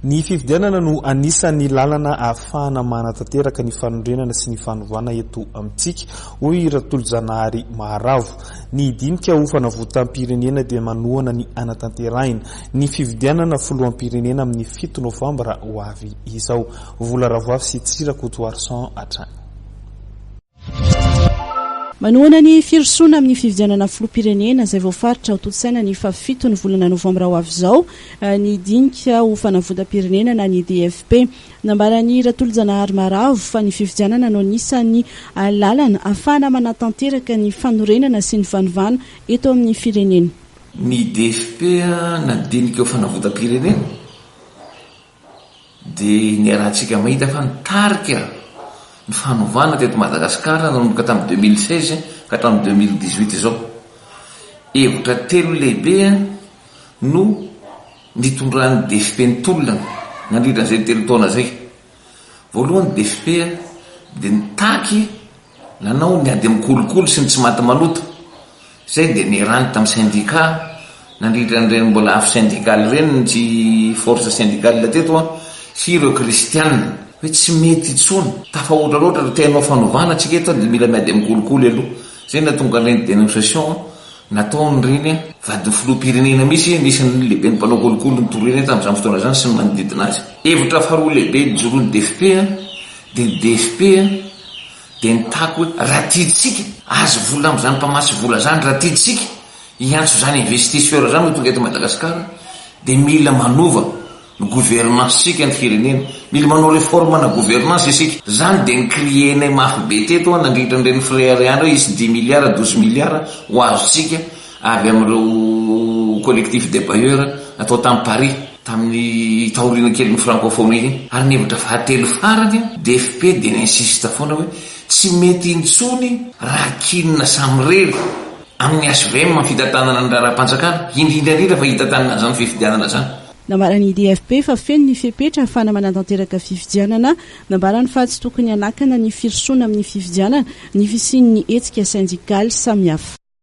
Ny fifidianana no anisan'ny lalana ahafahana manatanteraka ny fanorenana sy ny fanovana eto amintsika, hoy Ratolojanahary Maharavo. Ny dinika ho fanavotam-pirenena dia manohana ny hanatanterahina ny fifidianana filoham-pirenena amin'ny fito novambra ho avy izao. Vola Ravoavy sy Tsiry Rakotoarison hatrany. Manohana ny firosoana amin'ny fifidianana filoham-pirenena izay voafaritra ho tontosaina ny fahafito ny volana novambra ho avy izao ny dinika ho fanavotam-pirenena na ny DFP. Nambaran'i Ratolojanahary Maravo fa ny fifidianana no anisan'ny lalana ahafahana manatanteraka ny fanorenana sy ny fanovana eto amin'ny firenena. Ny DFP na dinika ho fanavotam-pirenena dia niarahantsika mahita fa nitarika ny fanovana teto Madagasikara nanomboka tamin'ny 2016 ka hatramin'ny 2018 izao. Hevitra telo lehibe no nitondran'ny DFP ny tolona nandritra an'izay telo taona izay. Voalohany ny DFP dia nitaky nanao ny ady amin'ny kolikoly sy ny tsy maty manota. Izay dia niarahany tamin'ny sendika nandritra an'ireny mbola afo syndicale ireny ny tsy force syndicale teto an, sy ireo kristianina hoe tsy mety intsony, tafahoatra loatra ry te hanao fanovana tsika eto dia mila miady amin'ny kolikoly aloha. Izay no nahatonga an'ireny dénonciation nataon'ireny vadin'ny filoham-pirenena mihitsy, nisy ny lehiben'ny mpanao kolikoly nitory ireny tamin'izany fotoana izany sy ny manodidina azy. Hevitra faharoa lehibe nijoroan'ny DFP dia ny DFP dia nitaky hoe raha tiantsika azo vola amin'izany mpamatsy vola izany, raha tiantsika hiantso izany investisseur izany ho tonga eto Madagasikara dia mila manova ny gouvernance-tsika ny firenena, mila manao réforme ana gouvernance isika. Izany dia ni-crier-nay mafy be teto nandritra an'ireny fireharehana hoe hisy dix milliards, douze milliards ho azontsika avy amin'ireo collectif des bailleurs natao tany Paris tamin'ny taoriana kelin'ny francophonie iny. Ary ny hevitra fahatelo farany, DFP dia ni-insiste foana hoe tsy mety intsony raha kianina samirery amin'ny HVM ny fitantanana ny raharaham-panjakana, indrindra indrindra fa hitantanana an'izany fifidianana izany. Nambaran'ny DFP fa feno ny fepetra ahafahana manatanteraka fifidianana. Nambarany fa tsy tokony hanakana ny firosoana amin'ny fifidianana ny fisian'ny hetsika sendikaly samihafa.